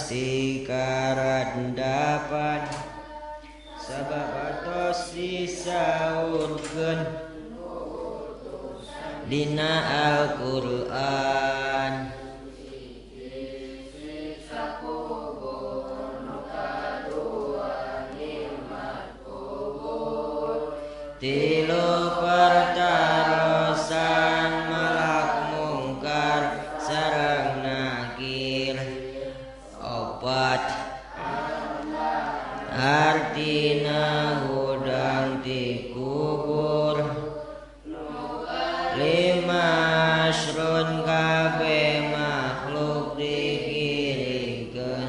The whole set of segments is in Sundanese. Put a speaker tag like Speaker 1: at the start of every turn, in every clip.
Speaker 1: pasti karandapan sabab atos disaurkeun dina Al-Qur'an. Tilu pertarosan malak mungkar sareng nakir. Opat artina hudang ti kubur. Lima asrun kabeh makhluk dikiringkeun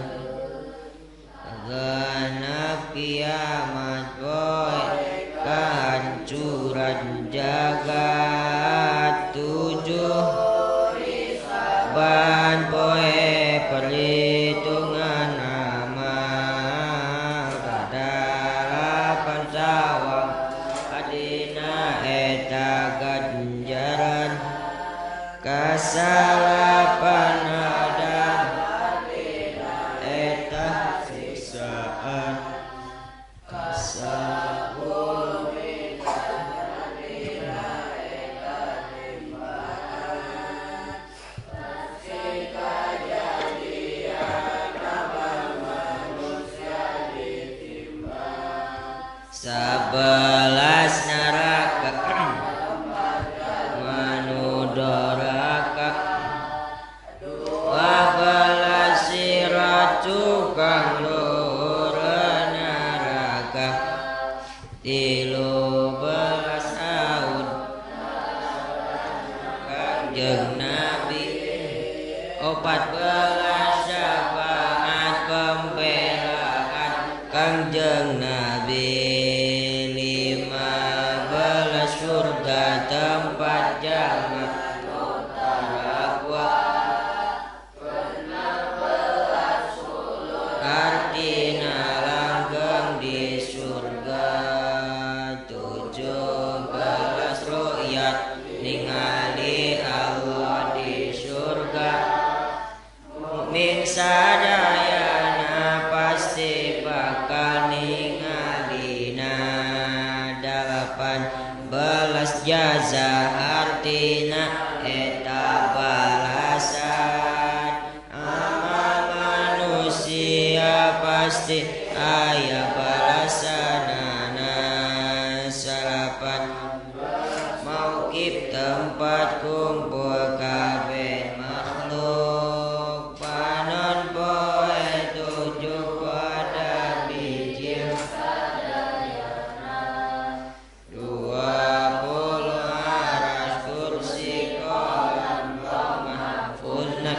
Speaker 1: genep kiamat poe kehancuran jagat. Tujuh ban poe perhitungan amal. Kadalapan sawang adina eta ganjaran. Kasalapan ada eta siksaan. Kasapuluh sebelas neraka manudoraka. 12 sirat tukang luhur neraka. 13 aud Kanjeng Nabi. 14 syafaat pembelaan Kanjeng Nabi. 15 surga tempat jamak takwa. Artina langgeng di surga. 17 ru'yat ningali Allah di surga. Mukmin sadayana pasti bakal ningalina. 18 jaza artina eta balasan. Amal manusia pasti aya balasanana. 8 mauqif tempat kumpul kabeh makhluk. Panon poe 7 pada bijil. 20 aras kursi kolam mahfuzna.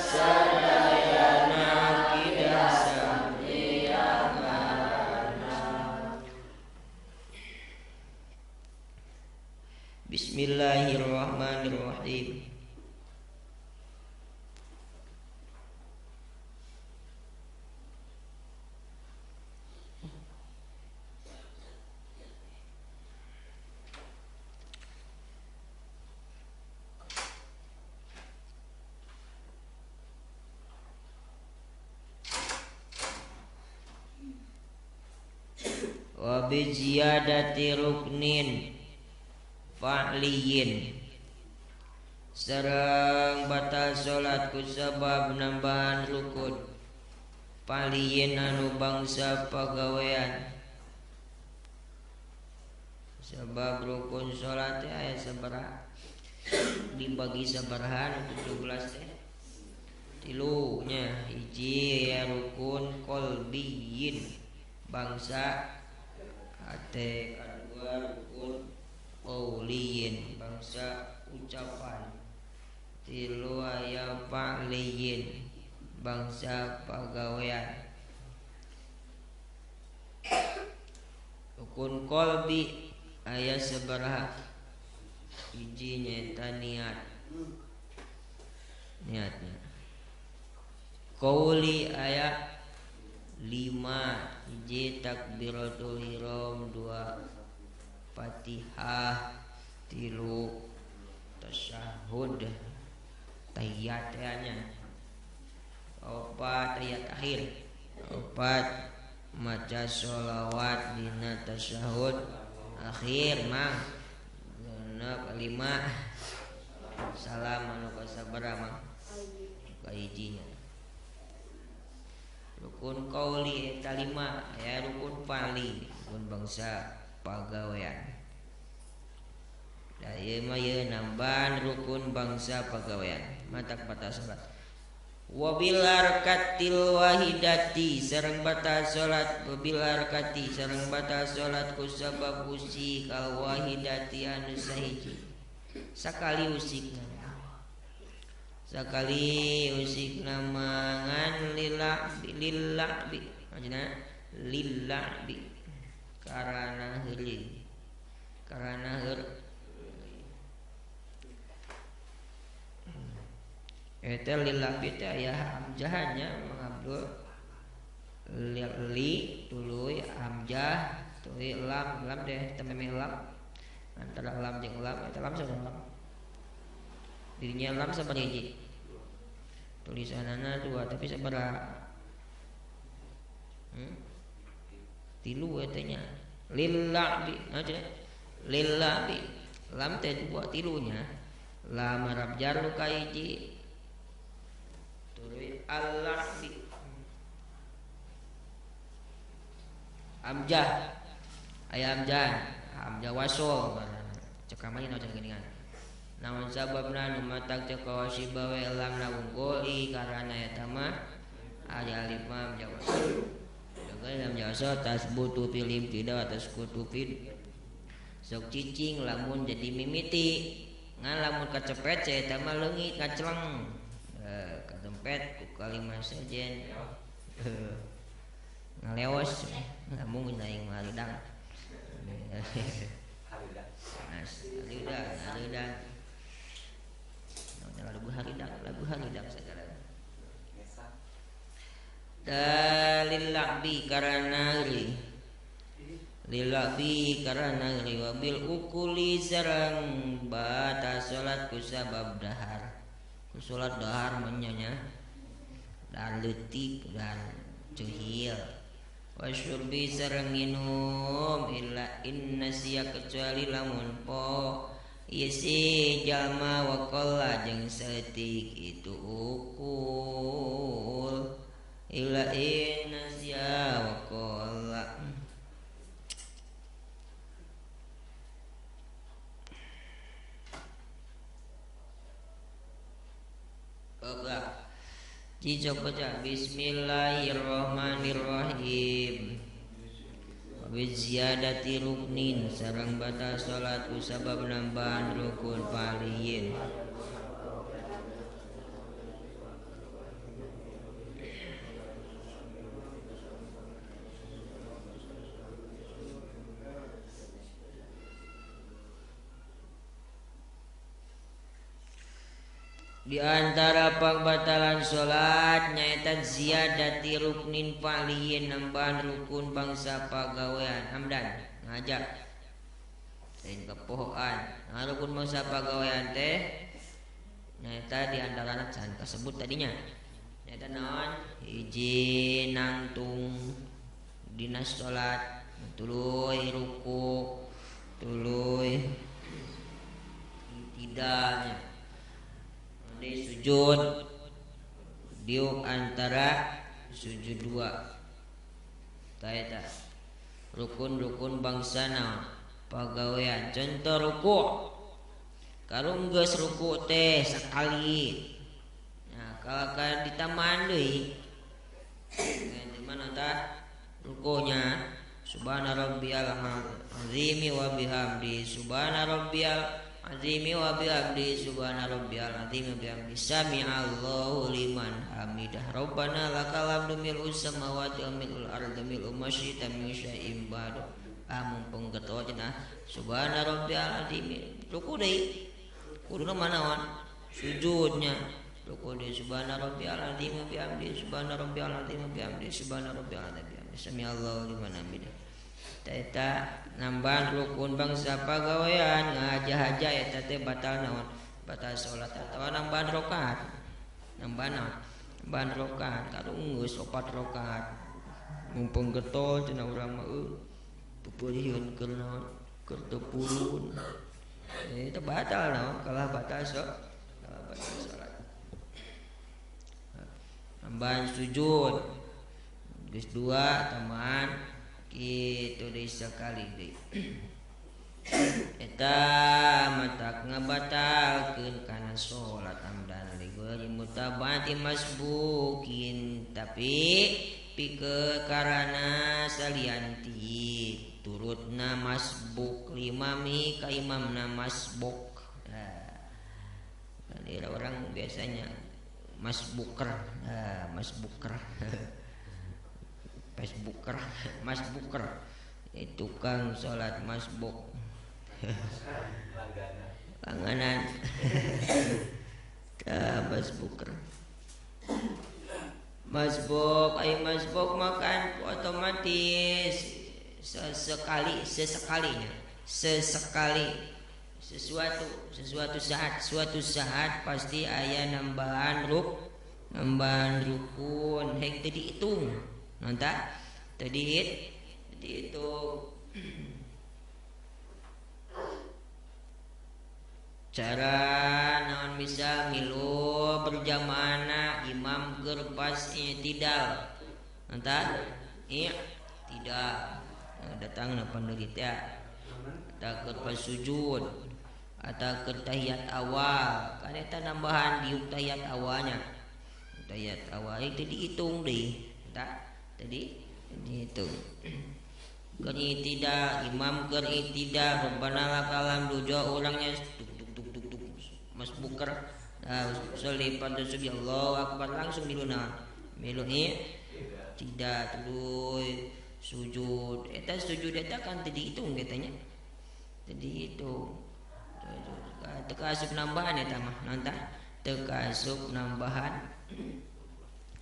Speaker 1: Sadayana kidah Bismillahirrahmanirrahim. Wa bi ziyadati ruknin fa'liyin sareng batal salat ku sabab nambahan rukun fa'liyin anu bangsa pagawean. Sabab rukun salat teh aya sabaraha, dibagi sabaraha 17 teh tilu nya. Hiji ya rukun qalbiyin bangsa hate, kadua rukun qauliyin bangsa ucapan, tilu aya fa'liyin bangsa pagawean. Rukun qalbi aya sabaraha? Hiji nyaeta niat, niatnya. Qauli aya 5, hiji takbiratul ihram, 2 Fatihah, 3 tasyahud, tahiyat nya. Opat ayat akhir. Opat maca sholawat dina tasyahud akhir mang. Genep lima salam anu kasabaraha mang. Kahijinya. Rukun qauli eta lima aya rukun fa'li, rukun bangsa pagawean. Da ieu mah ieu nambahan rukun bangsa pagawean matak batas salat. Wabil harakatil wahidati sareng batas salat, wabil harakati sareng batas salat ku sabab usik al wahidati anu sahiji. Sakali usikna. Sakali usik namangan lila'bi lila'bi maksudna lila'bi karana heureuy karana heur eta lila'bi teh aya hamzahnya mangabdul li tuluy hamzah tuluy lam lam teh tememe lam antara lam jeung lam eta lam sareng lam dirinya lam sabaraha hiji tulisanana dua tapi sabaraha tilu eta nya lillabi nah cenah lillabi lam teh dua tilunya lam harap jar nu ka hiji tuluy allabi hamzah aya hamzah hamzah wasol cek kamari naon cenah geuningan naon sababna nu matak teu kawasiba we lam wungkul i karana eta mah aya alif mah hamzah wasol. Jaga hamzah wasol tasbutu fil ibtida taskutu fil sok cicing lamun jadi mimiti ngan lamun kacepet eta mah leungit kaceleng katempet ku kalimah sejen ngaleos lamun aing mah haridang. Haridang haridang lagu haridang segala. Dalil la'bi karana ri lillabi karana ri wabil ukuli sareng batas salat ku sabab dahar ku salat dahar menyanya dahar leutik dahar cuhil wasyurbi sareng minum illa innasiya kecuali lamun po isi jalma waqalla jeung saeutik itu ukul illa innasiya waqalla. Oke. Cicok baca bismillahirrahmanirrahim. Biziyadati ruknin sareng batas salat usabab nambahan rukun paliyin. Di antara pangbatalan salat nyaeta ziyadati ruknin fa'liyin nambahan rukun bangsa pagawean hamdan ngajak lain kepohoan. Nah, rukun bangsa pagawean teh nyaeta di antarana can kasebut tadinya nyaeta naon hiji nangtung dina salat tuluy ruku tuluy tidaknya di sujud diuk antara sujud dua taeta rukun-rukun bangsa naon pagawean. Contoh ruku kalau geus ruku teh sekali nah kalau kan ditambahan deui di mana tah rukunya subhana rabbiyal azimi wa bihamdi subhana rabbiyal azimi wa bihamdi subhana rabbiyal azimi wa bihamdi sami'allahu liman hamidah rabbana lakal hamdu mil'us samawati wa mil'ul ardi mil'u ma syi'ta min syai'in ba'du. Ah mumpung ketua cenah subhana rabbiyal azimi ruku deui kuduna manaon sujudnya ruku deui subhana rabbiyal azimi wa bihamdi subhana rabbiyal azimi wa bihamdi subhana rabbiyal azimi wa bihamdi sami'allahu liman hamidah. Eta nambahan rukun bangsa pagawean ngahaja-haja eta teh batal naon batal salat atawa nambahan rakaat nambahan naon Nambahan rakaat karung geus 4 rakaat. Mumpung getol cenah urang mah euy. Peupeurieun keur naon? Keur teu purun. Itu batal naon? Kalah batal sok. Kalah batal salat. Nambahan sujud. Geus 2 tambahan kitu deui sakali deui. Eta matak ngabatalkeun kana salat amdan li mutabati masbukin tapi pikeun karana salianti turutna masbuk limami ka imamna masbuk. Nah, orang biasanya masbuker, nah, masbuker. Facebooker, masbuker. Tukang salat masbuk. Langganan. Masbuker. Masbuk, ay masbuk makan otomatis sesekali, sesekalinya, sesekali sesuatu saat, suatu saat pasti aya nambahan nambahan rukun, hek teu dihitung. Nonta? Teu dihitung. Cara naon bisa milu berjamaah imam keur pas i'tidal. Nonta? I'tidal. Datang na penderita atau keur pas sujud atau keur tahiyat awal. Kan eta nambahan diuk tahiyat awalnya. Tahiyat awal itu dihitung deui. Tak? Tadi dihitung. Keur i'tidal, imam keur i'tidal, rabbana lakal hamdu orangnya tuk tuk tuk tuk mas buker. Nah, sholli pada subi Allahu akbar langsung miluna. Milu tidak tuluy sujud. Eta sujud eta kan teu dihitung katanya. Teu dihitung. Teu kaasup nambahan eta mah, nonta? Teu kaasup nambahan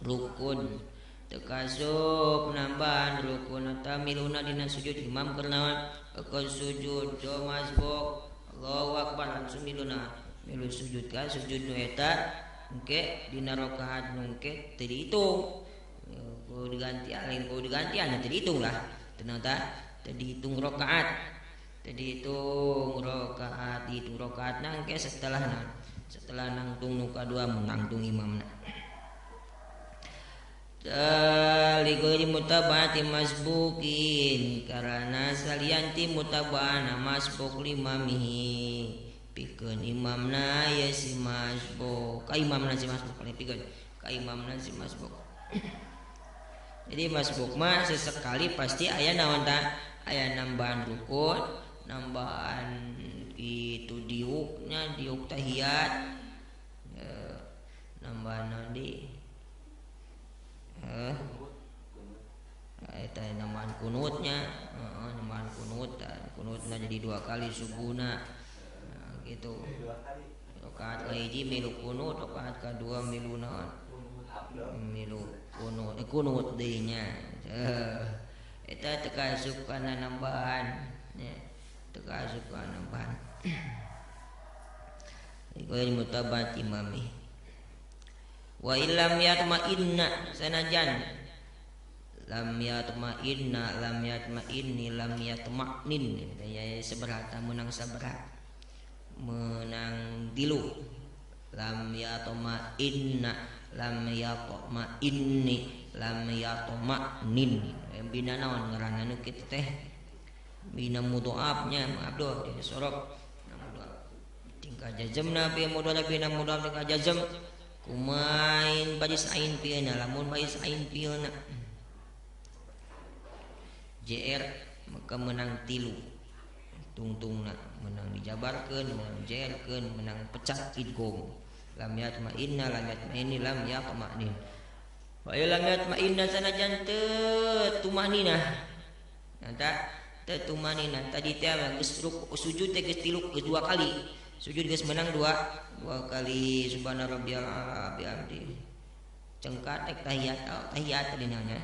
Speaker 1: rukun. Teu kaasup nambahan rukun eta miluna dina sujud imam keur naon? Keur sujud jo masbuk Allahu akbar langsung miluna. Milu sujud ka sujud nu eta engke dina rakaat nu engke teu dihitung. Ku diganti lain ku digantian teu dihitung lah. Teu ta? Teu dihitung rakaat. Teu dihitung rakaat, dihitung rakaatna engke setelah naon? Setelah nangtung nu kadua nangtung imamna. Ligori mutabati masbukin karena salianti mutabana masbuk limamihi pikeun imamna ya si masbuk ka imamna si masbuk pikeun ka imamna si masbuk. Jadi masbuk mah sesekali pasti aya naon ta? Aya nambahan rukun, nambahan itu diuknya, diuk tahiyat, nambahan naon deui? Eta nambahan kunutnya, nambahan kunut, kunutna jadi 2 kali subuhna. Nah, gitu. Rakaat kahiji milu kunut, rakaat kadua milu naon? Milu kunut, kunut deui nya. Eta teu kaasup kana nambahan, nya. Teu kaasup kana nambahan. Ieu mutabat imami. Wa illam yatma'inna sanajan lam yatma'inna lam yatma'inni lam yatma'nin ya seberata menang sabaraha menang tilu lam yatma'inna lam yatma'inni lam yatma'nin bina naon ngaranna nu kitu teh bina mudhoafnya abdo di sorok tingkah jazmna bi mudhoaf bina mudhoaf tingkah jazm kumain baris ain piena lamun baris ain piena JR maka menang tilu tungtungna menang dijabarkeun menang JR-keun menang pecah idgham lam yatma'inna lam yatma'inni lam yatma'nin wa lam yatma'inna sanajan teu tumanina nanta teu tumanina tadi teh geus sujud teh geus tilu geus 2 kali sujud geus menang dua kali subhana rabbiyal a'la bihamdi cengkat rek tahiyat tahiyat tadi naonnya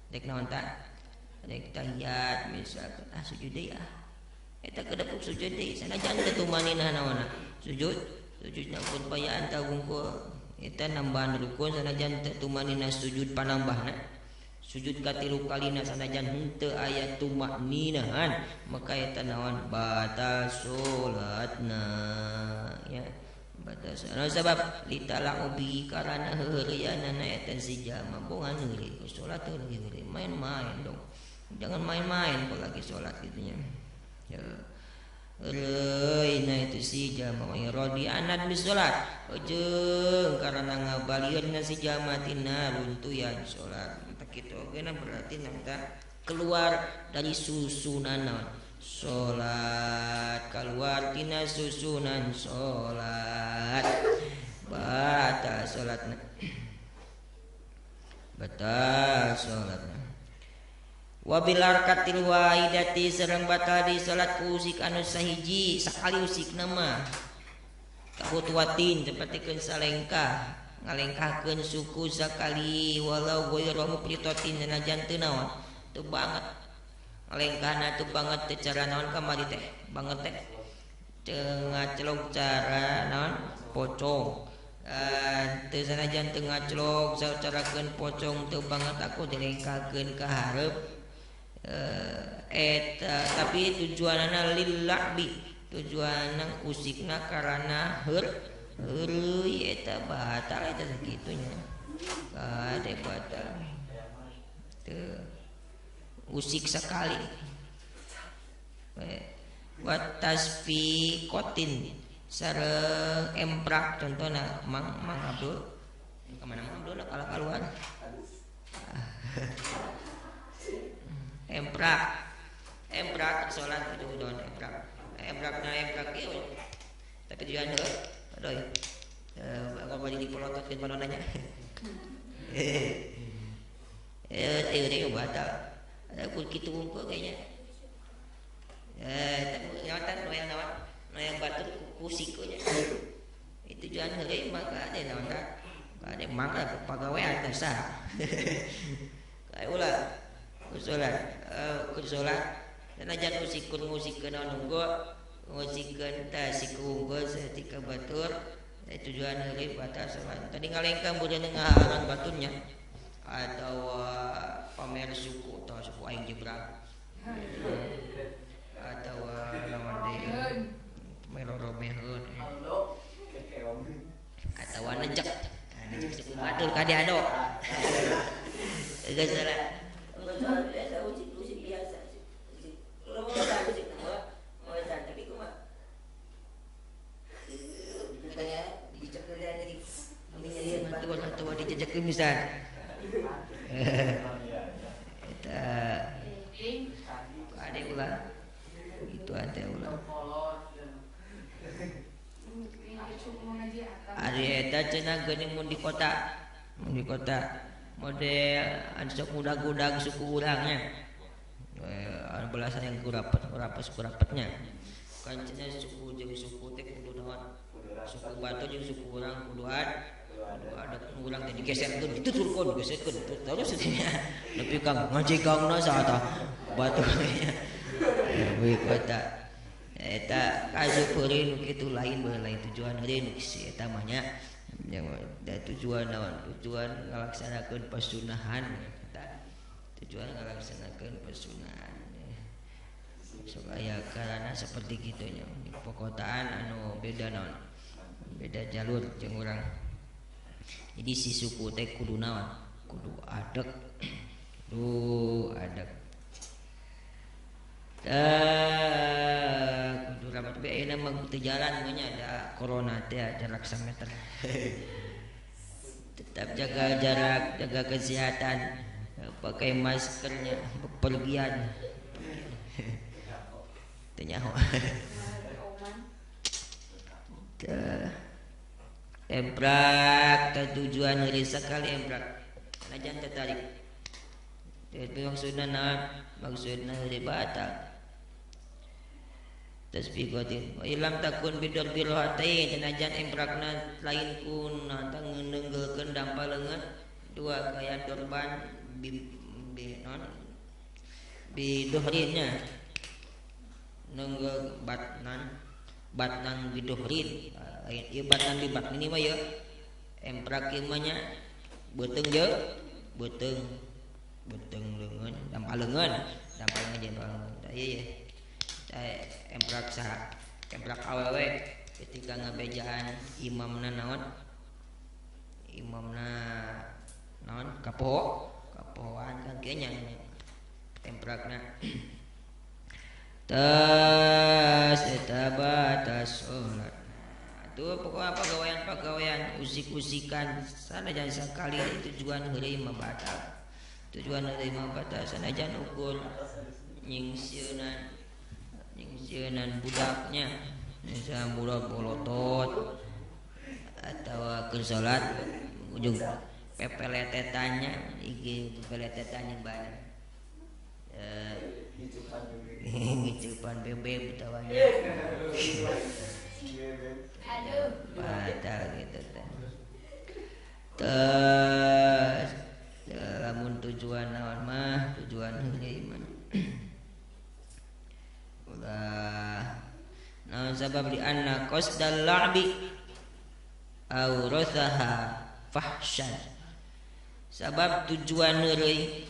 Speaker 1: rek naon ta rek tahiyat misalkan ah sujud deui ah eta kedepuk sujud deui sanajan teu tumaninah naonna sujud sujudna pun payaan ta wungkul Eta nambahan rukun sanajan teu tumanina sujud panambahna. Sujud katilu kalina sanajan henteu aya tumaninahan maka eta naon batal salatna ya. Batal salatna sabab litala'u bi karana heureunana eta si jalma bongan heureuy salat heureuy main-main dong. Jangan main-main kalau lagi salat gitunya. Ya. Heureuyna itu si jalma radi anad bi salat jeung karana ngabalieurna si jalma tina runtuyan salat. Kitu oge na berarti nangta keluar dari susunan salat, keluar tina susunan salat batal salatna, batal salatna. Wabil harakatil wahidati sareng batal di salat ku usik anu sahiji sakali usik nama kahutwatin sapertikeun salengkah ngalengkahkeun suku sakali walau ghairu mufritatin sanajan teu naon teu banget ngalengkahna teu banget teu cara naon kamari teh banget teh teu ngacelok cara naon pocong teu sanajan teu ngacelok sacarakeun pocong teu banget aku dilengkahkeun ka hareup eta tapi tujuanana lil-la'bi tujuanna usikna karana heur heureuy eta batal eta sakitunya kade batal teu usik sekali wa tasfiqatin sareng emprak contohna mang mang Abdul ka mana Mang Abdul kalah kaluar emprak emprak salat itu don emprak emprakna emprak ieu tapi tujuan heuh. Aduh, aku balik dipelototkeun panonanya. Ayo deh batal. Ada kitu unggul kayaknya. Nyawatan noyang nawan, noyang batur kusikunya. Itu tujuan heureuy maka ada naon tah. Ada mangga pagawean teh sah. Kayak ulah salat, salat. Sanajan usikun ngusikeun naon unggul. Ngusikeun tah siku unggul saeutik batur tujuan heureuy batal salat. Tadi ngalengkah budak ngahalangan baturnya atau pamer suku atau suku aing jebrang atau lawan deui meroromeheun atau nejek nejek suku batur ka diado geus salah biasa usik-usik biasa usik tapi kumaha katanya dicekelan jadi mantuan atau dijejekeun misal eta ade ulah gitu ade ulah ari eta cenah geuning mun di kota model anu sok gudag-gudag suku urangnya anu belasan yang kurapet-kurapetnya kan cenah suku jeung suku teh kudu naon suku Batu jeung suku urang kudu ada urang teh digeserkeun dituturkeun digeserkeun terus nya nepi ka ngajegangna saha tah Batu nya kota eta asup heureun kitu lain bae lain tujuan heureun si eta mah nya tujuan naon tujuan ngalaksanakeun pasunahan eta tujuan ngalaksanakeun pasunahan sok aya karana seperti kitu nya di perkotaan anu beda naon beda jalur jeung urang. Jadi si suku teh kudu naon kudu adeg kudu adeg kudu rapat tapi ayeuna mah teu jalan nya ada corona teh jarak 1 meter. Tetap jaga jarak, jaga kesehatan, pakai maskernya bepergian. Teu nyaho. Emprak tujuan heureuy sakali emprak. Najan tertarik. Tapi maksudna naon? Maksudna heureuy batal. Tasbiqatin wa illam takun bidor birohatain sanajan emprakna lain ku nenggeukeun dampa leungeun dua kaya dorban bi non bi dohrinnya nenggel batnan batnan bidohrin lain ieu batnan bi batnin mah ya Emprak ieu mah nya beuteung je beuteung beuteung leungeun dampal leungeun dampal leungeun jeung tah ieu ye tah emprak saha emprak awewe ketika ngabejaan imamna naon imamna naon kapoho kapohoan kan kieu nya temprakna tas eta batas salat. Tuh pokoknya pagawean-pagawean usik-usikan sanajan sakali tujuan heureuy mah batal. Tujuan heureuy mah batal sanajan ukur nyingsieunan nyingsieunan budaknya misalnya budak bolotot atau keur salat ujung pepeletetannya iki pepeletetannya banyak ngicupan bebek betawanya batal gitu teh. Terus lamun tujuan naon mah tujuan heureuy mah ulah naon sabab di anna qasdal la'bi aurathaha fahsyan sabab tujuan heureuy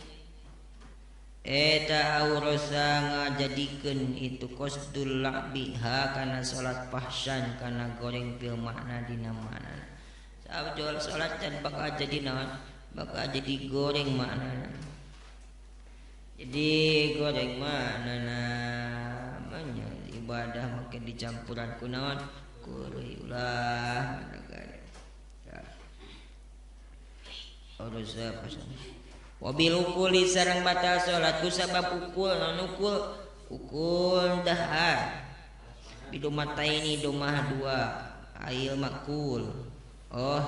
Speaker 1: eta aurasa ngajadikeun itu qasdul la'bi ha kana salat fahsyan kana goreng fil makna dina makna. Sabab jual salat can bakal jadi naon bakal jadi goreng maknana. Jadi goreng maknana namanya ibadah make dicampuran ku naon ku ulah aurasa fahsyan. Wabil ukuli sareng batal salat ku sabab ukul non ukul ukul dahar bidomataini domah dua ail makul oh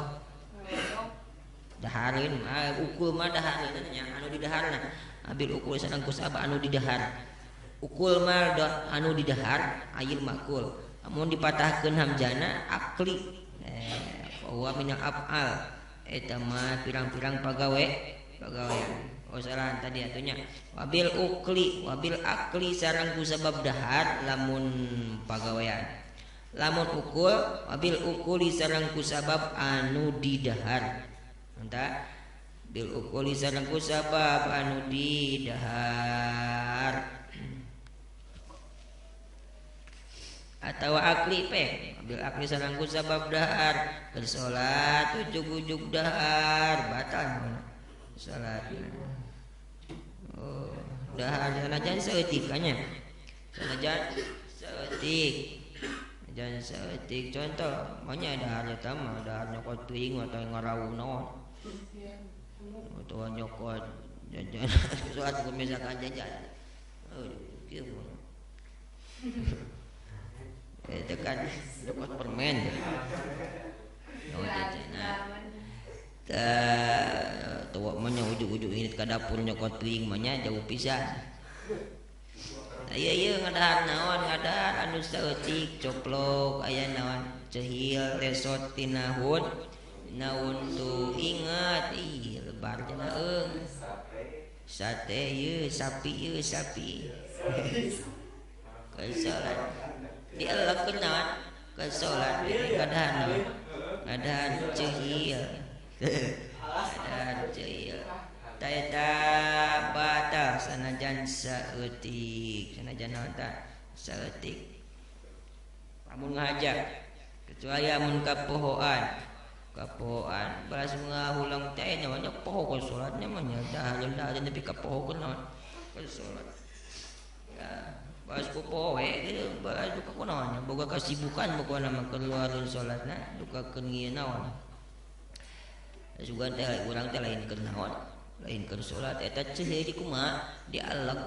Speaker 1: daharin ukul mah daharin nya anu didaharna abil ukul sareng ku sabab anu didahar ukul mah anu didahar ail makul amun dipatahkeun hamzana akli wa minal afal eta mah pirang-pirang pagawe pagawean. Oh salah tadi atunya wabil ukli wabil akli sareng ku sabab dahar lamun pagawean lamun ukul wabil ukuli sareng ku sabab anu didahar entah bil ukuli sareng ku sabab anu didahar atau akli pe bil akli sareng ku sabab dahar bersolat ujug-ujug dahar batal salat. Oh, dahar sanajan saeutik nya. Sanajan saeutik. Sanajan saeutik contoh manya dahar eta mah dahar nyokot piring atau ngarawuh naon. Atau nyokot jajan salat ku misalkan jajan. Oh, kieu mah. Eta kan nyokot permen. Oh, jajanan. Tawa mah ujug-ujug ini ka dapur nyokot piring mah nya jauh pisan. Ieu ieu ngadahar naon ngadahar anu saeutik coplok aya naon cehil lesot tina hun naon tu ingat ih lebar cenah eung sate ieu sapi ieu sapi. Ke salat dielekkeun naon ke salat ngadahar naon ngadahar cehil. Ada cehil taeta batal sanajan saeutik sanajan naon ta saeutik lamun ngahaja kecuali amun kapohoan kapohoan balas ngahulang teh nya mah poho ka salatnya mah nya dahar nepi ka poho naon ka salat ya balas ku poho we kieu balas duka kunaon nya boga kasibukan pokona mah keluareun salatna duka keun ieu naon. Sugan teh urang teh lain keur naon, lain keur salat eta ceuleuh di kumaha dialeg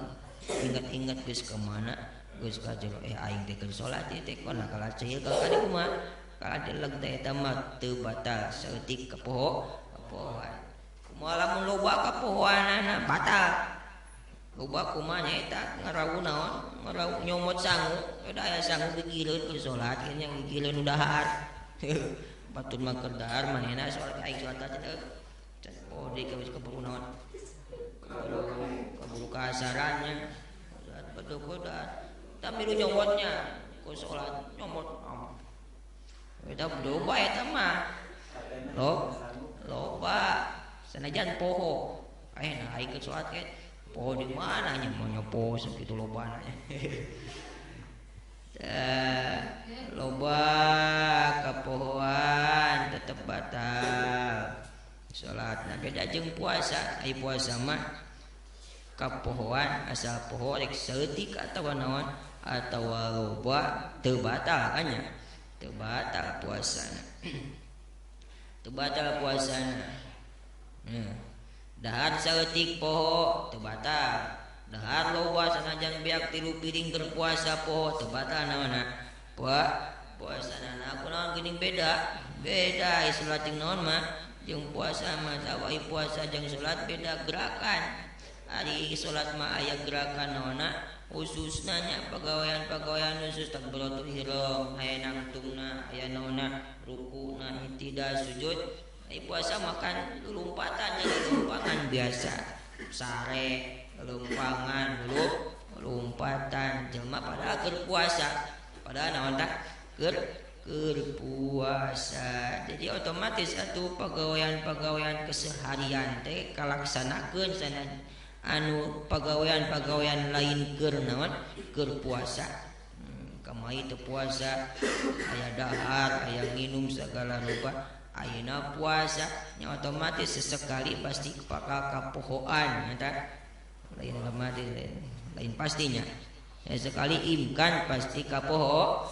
Speaker 1: ingat-ingat geus ka mana geus ka jero aing teh keur salat ieu teh kana kalah ceuleuh ka kadi kumaha kalah dialeg teh eta mah teu batal saeutik kapoho kapohoan kumaha lamun loba kapohoanana batal loba kumaha nya eta ngarawuh naon ngarawuh nyomot sangu da aya sangu gigireun keur salat ieu nya gigireun dahar. Batur mah keur dahar manehna salat aing salat teh can oh deui geus keburu naon keburu kasarannya salat batur dahar tamilu nyomotnya ku salat nyomot eta doba eta mah Lo loba sanajan poho. Nah aing keur salat ge poho di mana nya moal poho sakitu lobana nya. Loba kapohoan tetep batal salat. Nah beda jeung puasa, ai puasa mah kapohoan asal poho rek saeutik atawa naon atawa loba teu batal kan nya, teu batal puasana. Teu batal puasana. Nah, dahar saeutik poho teu batal. Dahar loba sanajan beak 3 piring keur puasa poho teu batal naonna. Puasana nah kunaon geuning beda. Beda ai salat jeung naon mah jeung puasa mah sawa puasa jeung salat beda gerakan. Ari salat mah aya gerakan naonna khususna nya pagawean-pagawean khusus takbiratul ihram, aya nangtungna, aya naonna, rukuna, i'tidal, sujud. Ai puasa mah kan lompatan nya lompangan biasa. Sare lumpangan lompatan jelema padahal keur puasa, padahal naon tah keur puasa. Jadi otomatis atuh pagawean-pagawean keseharian teh kalaksanakeun sana anu pagawean-pagawean lain keur naon keur puasa. Kamari teu puasa aya dahar, aya nginum segala rupa. Ayeuna puasa nya otomatis sesekali pasti bakal kapohoan eta. Lain otomatis lain pastinya. Ya, sekali imkan pasti kapohoan.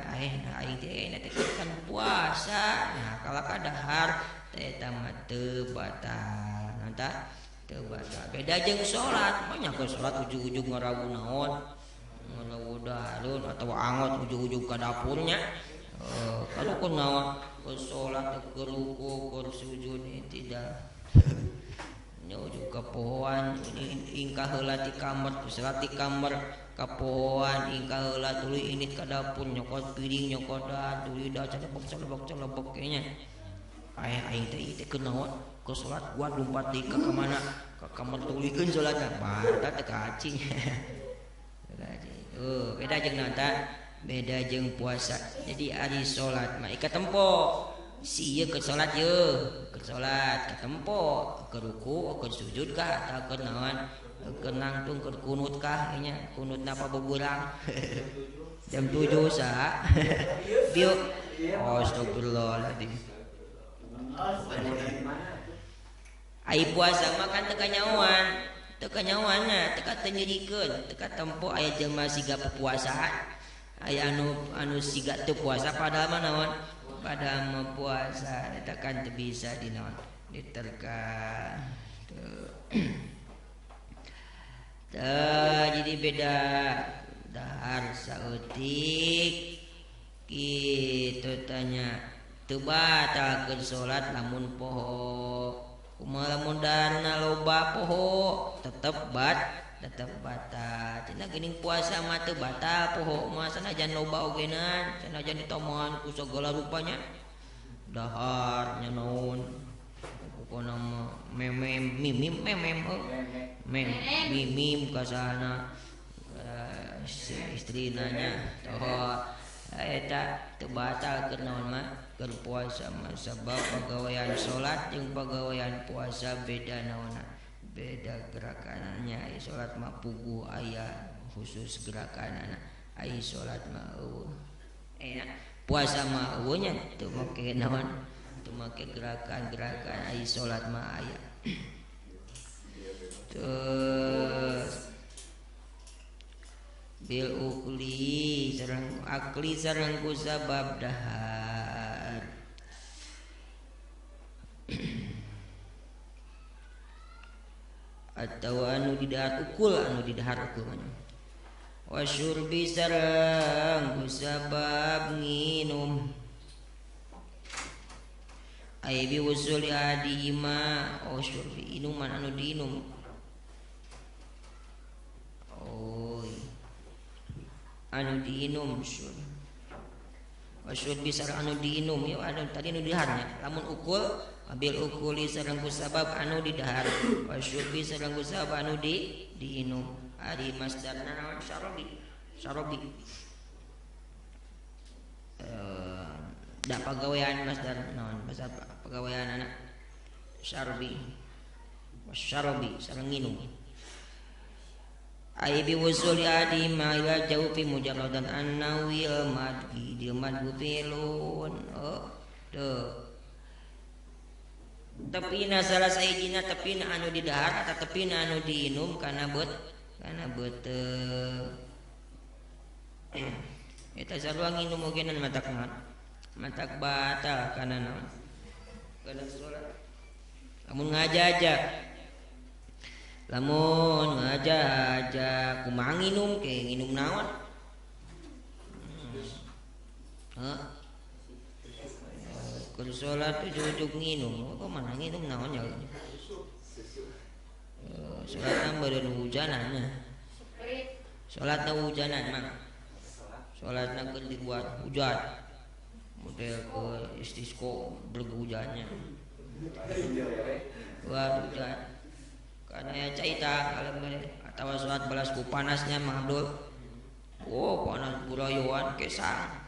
Speaker 1: Nah aing teh teh kan puasa. Nah kalaka dahar teh eta mah teu batal. Nah teu batal. Beda jeung salat, mah nya keur salat ujug-ujug ngarawu naon? Ngarawu dahareun atawa angot ujug-ujug ka dapurnya. Kalau kun naon keur salat keur ruku keur sujud tidak. Nya ujug kapohoan ingkah heula ti kamar, salat ti kamar kapohoan ingkah heula tuluy init ka dapur nyokot piring nyokot dahar tuluy da celebok-celebok kayaknya. Aing teh ieu teh keur naon? Keur salat gua lumpat deui ka mana? Ka kamar tuluykeun salatna. Batal teh kacing. Beda jeung naon tah? Beda jeung puasa. Jadi ari salat mah ika tempo. Si ieu keur salat ye, keur salat katempo, keur ruku, keur sujud kah atawa keur naon? Keur nangtung, keur kunut kah nya, kunutna pabeurang. Jam 7 saha? Bieu. Astagfirullahaladzim. Ai puasa mah kan teu kanyahoan, teu kanyahoanna, teu ka teu nyerikeun, teu katempo aya jelema siga pepuasaan. Aya anu siga teu puasa padahal mah naon? Padahal mah puasa eta kan teu bisa dinaon diterka. Jadi beda dahar saeutik kitu tanya teu batalkeun salat lamun poho. Kumaha lamun daharna loba poho tetep tetep batal. Cenah geuning puasa mah teu batal poho mah sanajan loba ogenan, sanajan ditomohan ku sagala rupanya. Dahar nya naon pokona mah memem mimim memem mem mimim ka sana istrina nya toh eta teu batal keur naon mah keur puasa mah sabab pagawean salat jeung pagawean puasa beda naonna, beda gerakannya. Ai salat mah puguh aya khusus gerakanana, ai salat mah eueuh. Puasa mah eueuh nya teu make naon, teu make gerakan-gerakan, ai salat mah aya. Terus bil ukli sareng akli sareng ku sabab dahar. Atau anu didahar ukul, anu didahar ukul mana? Wasyurbi sareng ku sabab nginum. Ai bi wusuli adihima, oh syurbi inuman anu diinum. Oh anu diinum syur. Wasyurbi sareng anu diinum, ya anu tadi anu didaharnya. Lamun ukul abil ukuli sareng ku sabab anu didahar, wasyurbi sareng ku sabab anu diinum. Ari masdarna naon? Syarabi. Syarabi. Da pagawean masdar naon masdar pagawean anak syarbi wasyarbi sareng nginum ai bi wusuli adi ma ila jaufi mujarradan annawil madgi dil madgu filun oh tuh tepina salah saijina tepina anu didahar atau tepina anu diinum kana beut kana beuteung eta sarua nginum ogenan matak naon matak batal kana naon kana salat lamun ngajaja lamun ngajaja kumaha nginum ke nginum naon heuh keur salat ujug-ujug nginum kok mana nginum naon ya salatna meureun hujanan salatna hujanan mah salatna keur dibuat hujan model ke istisqo berhujannya wah hujan karena ya caita kalau atau salat balas ku panasnya Mang Abdul oh panas burayoan kesang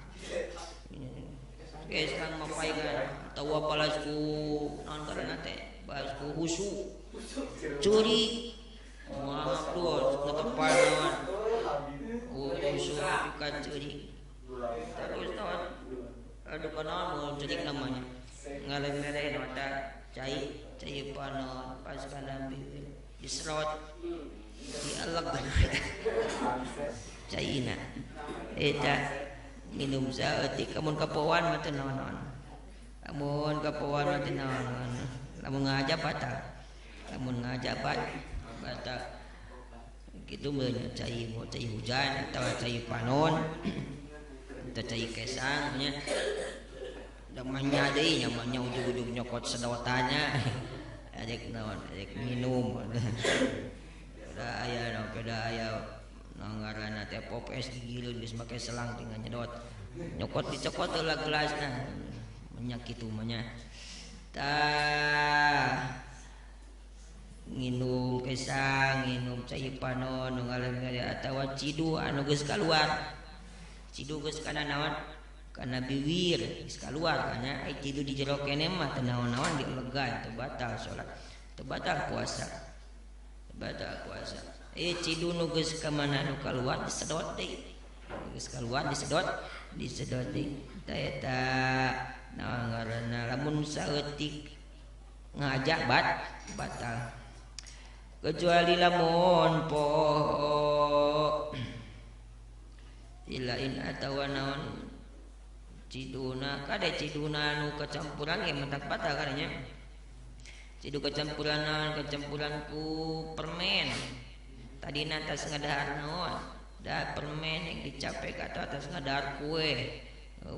Speaker 1: kesang mapaikan atau balas ku naon karena teh balas ku husu curi Mang Abdul netepan naon husu pikan curi terus naon aduh naon mau cerik namanya ngalem-ngalem mata cai cai panon pas kana bibir diserot dialeg caina eta minum saeutik lamun kapoan mah teu naon-naon lamun kapoan mah teu naon-naon lamun ngaja batal lamun ngaja batal kitu meureun cai cai hujan atawa cai panon atau cai kesang nya namanya deui nyamannya ujug-ujug nyokot sedotannya arek naon arek minum da aya naon da aya ngaranna teh pop es gigireun geus make selang tinggal nyedot nyokot dicokot heula gelasna nya kitu mah nya tah nginum kesang nginum cai panon nu ngalem-ngalem atawa cidu anu geus kaluar cidu geus kana naon kana biwir geus kaluar kana ai cidu di jero keneh mah teu naon-naon dielegan teu batal salat teu batal puasa teu batal puasa cidu nu geus ka mana nu kaluar disedot deui geus kaluar disedot disedot deui tah eta naon ngaranna lamun saeutik ngajak batal kecuali lamun poho ilain atawa naon ciduna kade ciduna nu kecampuran ge mentak batal kadanya cidu kecampuran naon kecampuran ku permen tadina tas ngadahar naon da permen yang dicapek atau atas ngadahar kue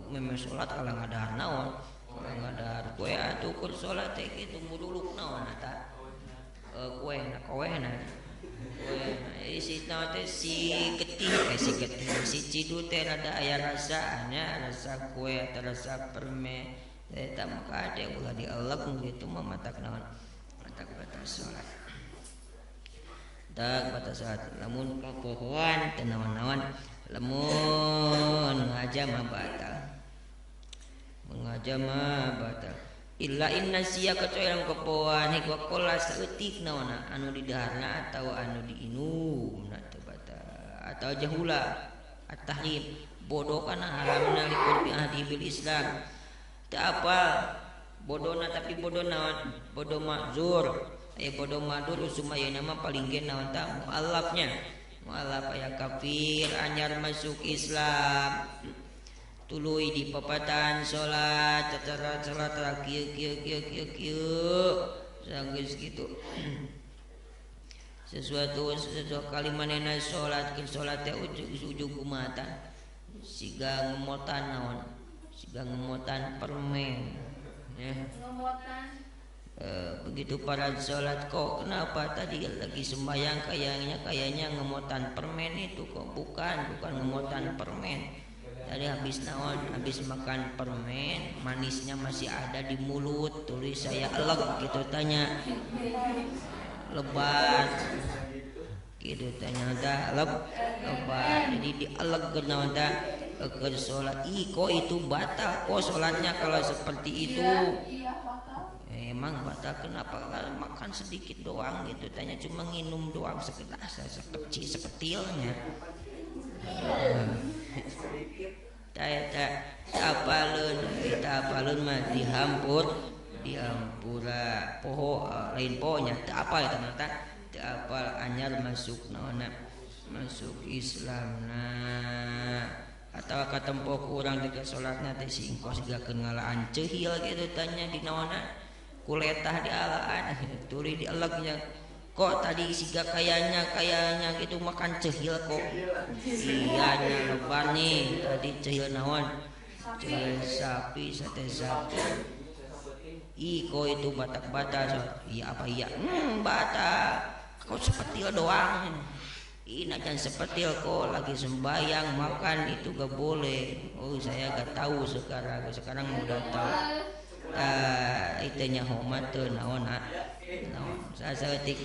Speaker 1: memang salat kalau ngadahar naon kalau ngadahar kue atuh keur salat teh kitu mululuk naon eta kue na kowe na isi naon teh si getih si getih si cidu teh rada aya rasanya rasa kue atau rasa permen eta maka ade ulah dielek gitu mah matak naon matak batal salat tak batal salat lamun kapohoan teu naon-naon lamun ngaja mah batal mengaja mah batal illa inna sia kecuali yang kepoan hikwa kola saeutik naonna anu didaharna atau anu diinum na teu batal atau jahula at-tahrim bodoh kana haramna liqurbi ahdi bil Islam teu apa bodona tapi bodoh naon bodoh makzur aya bodoh madur usum ayeuna mah paling ge naon tah mualafnya mualaf aya kafir anyar masuk Islam tuluy di papatan salat tatarat salat kieu kieu kieu kieu kieu sanggeus kitu sesuatu sesuatu kali manehna salat keur salat teh ujug-ujug kumatan siga ngemotan naon siga ngemotan permen ya ngemotan begitu para salat kok kenapa tadi lagi sembahyang kayaknya ngemotan permen itu kok bukan ngemotan permen. Tadi habis naon, habis makan permen, manisnya masih ada di mulut, tulis saya eleg gitu tanya. Lebat. Gitu tanya dah lebat. Jadi dieleg naon tah? Keur salat. Ih kok itu batal kok salatnya kalau seperti itu.
Speaker 2: Iya, batal.
Speaker 1: Emang batal kenapa? Makan sedikit doang gitu, tanya cuma nginum doang segelas, sekecil sepetilnya. Tah apaleun, kita apaleun mah dihampur, dihampura poho lain pohonya teu apal eta mah teu apal anyar masuk naonna masuk Islamna. Atawa katempo ku urang teh salatna teh si ingkos sigakeun ngalaan ceuhil kitu tanya di naonna kuletah dialaan tuli dieleknya kok tadi siga kayaknya gitu makan cehil kok iya nya lebar nih tadi cehil naon cehil sapi sate sapi ih kok itu batak-batak iya apa iya batak kok sepetil doang ih najan sepetil kok lagi sembayang makan itu gak boleh. Oh saya gak tahu sekarang udah tahu. Itu nya hormat teu naon naon saeutik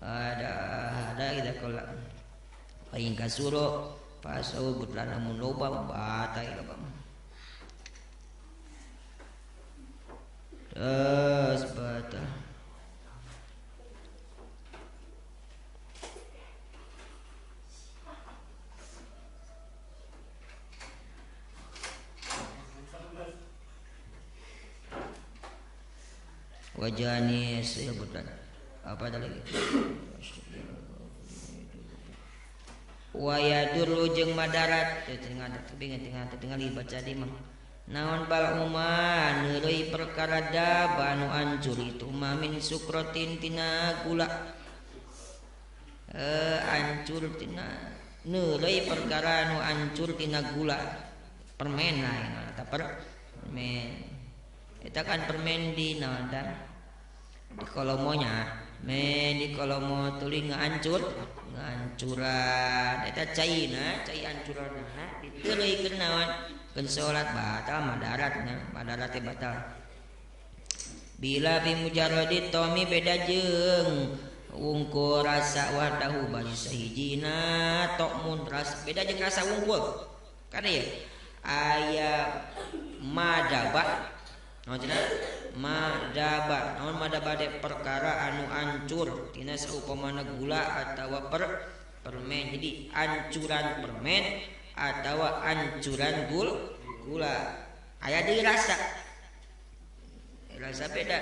Speaker 1: ada kita kalau paing kasuro pasau butlana mun loba batai loba terus batal. Wajani sebutan apa ada lagi wayadur jeung madarat tinggal baca di mah naon bal umma neureuy perkara da nu ancur itu mamin sukrotin tina gula ancur tina neureuy perkara nu ancur tina gula permen lah eta permen eta kan permen di naon tah di kolomonya men di kolomo tuli ngancur ngancuran eta caina cai ancuranna diteureuikeun naon keun salat batal madaratna madarat teh batal bila bi mujarradi tomi beda jeung wungkul rasa wahdahu bari sahijina tokmun rasa beda jeung rasa wungkul kana ya aya madaba naon cenah madaba naon madaba teh perkara anu ancur tina saupamana gula atawa permen. Jadi ancuran permen atawa ancuran gula aya deui rasa rasa beda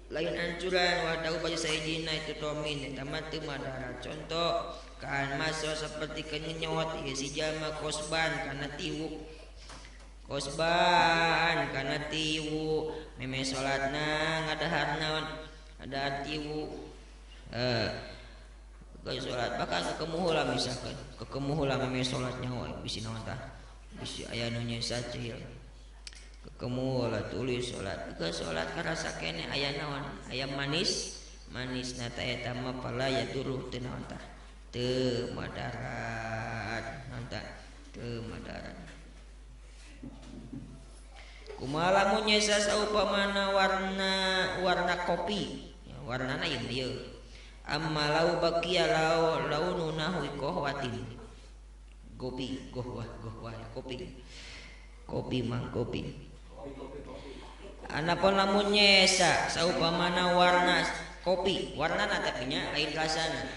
Speaker 1: lain ancuran wadahu baju sahijina itu tomin eta mah teu madarat. Contoh kaan maso seperti kenyot ieu si jalma kosban kana tiwu kosban kana tiwu meme salatna ngadahar naon ada tiwu geus salat bahkan kekemuhula misalkan kekemuhula meme salat nyawa bisi naon tah bisi aya nu nyesa ceuhil kekemuhula tulis salat geus salat karasa kene aya naon aya manis manisna teh eta mah pala ya duruh teu naon tah teu madarat naon tah teu madarat. Kumaha lamun nyesa saupamana warna kopi ya, warnana ieu ieu amma lau baqiya lau launu nahwi qahwatin kopi gohwah gohwah kopi kopi mang kopi anapun lamun nyesa saupamana warna kopi warnana tapi nya lain rasana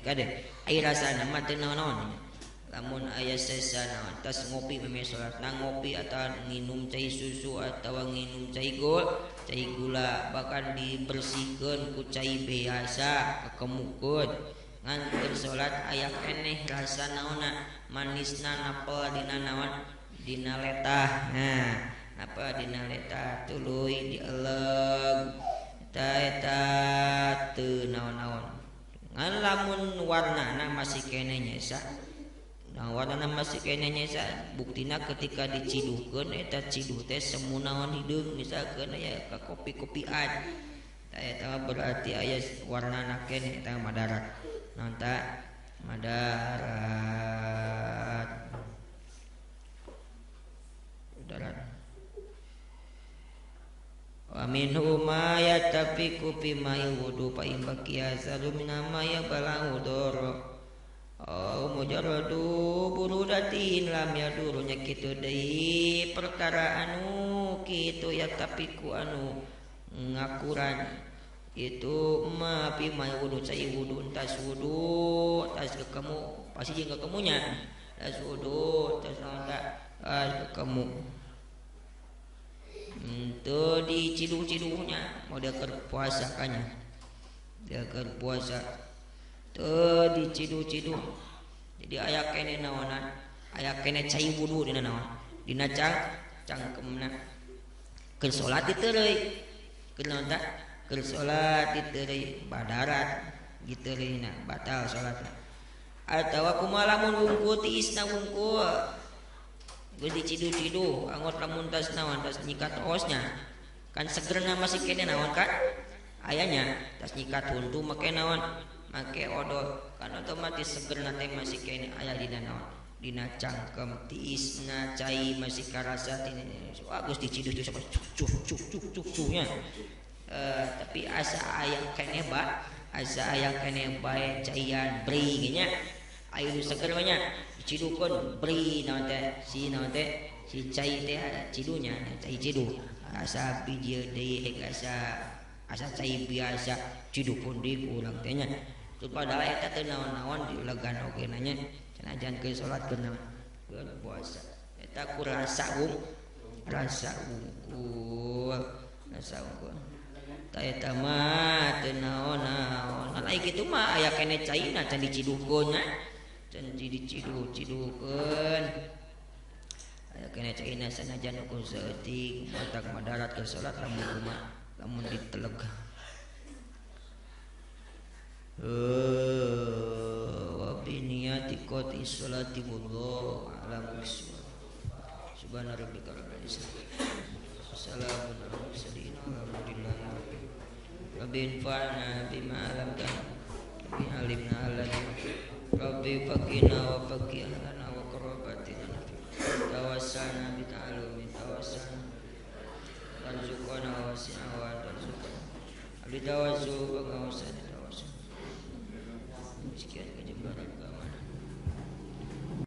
Speaker 1: kade ai rasana mah teu naon-naon. Lamun aya sesa naon tas ngopi meme salatna ngopi atawa nginum cai susu atawa nginum cai gol cai gula bahkan dibersihkeun ku cai biasa kekemukeun ngan keur salat aya keneh rasa naonna manisna napel dina naon dina letah. Nah napa dina letah tuluy dieleg eta eta teu naon-naon ngan lamun warnana masih keneh nyesa. Nah warnana masih kene nyesa buktina ketika diciduhkeun eta ciduh teh semu naon hideung misalkeun aya ka kopi-kopian tah eta berarti aya warnana keneh eta madarat naon ta madarat madarat wa minhu ma yatafiku fi ma'il wudu fa in baqiya zalu min ma ya balahu doro au mujarradu burudati muddatin lam yadurunya kitu deui perkara anu kitu ya tapi ku anu ngakuran itu ma pi ma wudu cai wudu tas wudu tas kekemu pasti jeung kekemunya tas wudu tas naon ta kekemu teu diciduh-ciduhnya mau dia keur puasa kanya dia keur puasa teu diciduh-ciduh jadi aya kene naonan aya kene cai wudu dina naon dina cangkemna keur salat diteureuy keur naon ta keur salat diteureuy badarat diteureuy batal salatna atawa kumaha lamun wungkul tiisna wungkul geus diciduh-ciduh angot lamun tas naon tas nyikat osnya kan segerna masih kene naon kan ayanya tas nyikat huntu make naon make odol kan otomatis segerna teh masih kene aya dina naon dina cangkem tiisna cai masih karasa tina wah geus diciduh sampai cuk cuk cuk cuk cuk nya. Tapi asa aya kene ba asa aya kene bae caian bri nya ayo nu seger mah nya diciduhkeun bri naon teh si naon teh si cai teh cidunya cai ciduh asa biji deui asa asa cai biasa ciduhkeun deui ku urang teh nya teu padahal eta teh naon-naon dilegan oge nanya sanajan keur salat keur naon keur puasa eta ku rasa rasa wungkul rasa wungkul ta eta mah teu naon-naon lain kitu mah aya kene caina can diciduhkeun nya can diciduh-ciduhkeun aya kene caina sanajan ukur saeutik matak madarat ke salat lamun kumaha lamun diteleg wa bi niyati qati sholati wallahu a'lam bissawab. Subhana rabbika rabbil izzati wassalamun alal mursalin walhamdulillahi rabbil rabbi anfa'na bima 'allamtana rabbi 'allimna alladhi rabbi faqina wa faqi ahlana wa qarabatina tawassalna bi ta'allumi tawassalna warzuqna wasi'a wa tarzuqna abdi tawassul wa tawassul sekian kejembaran.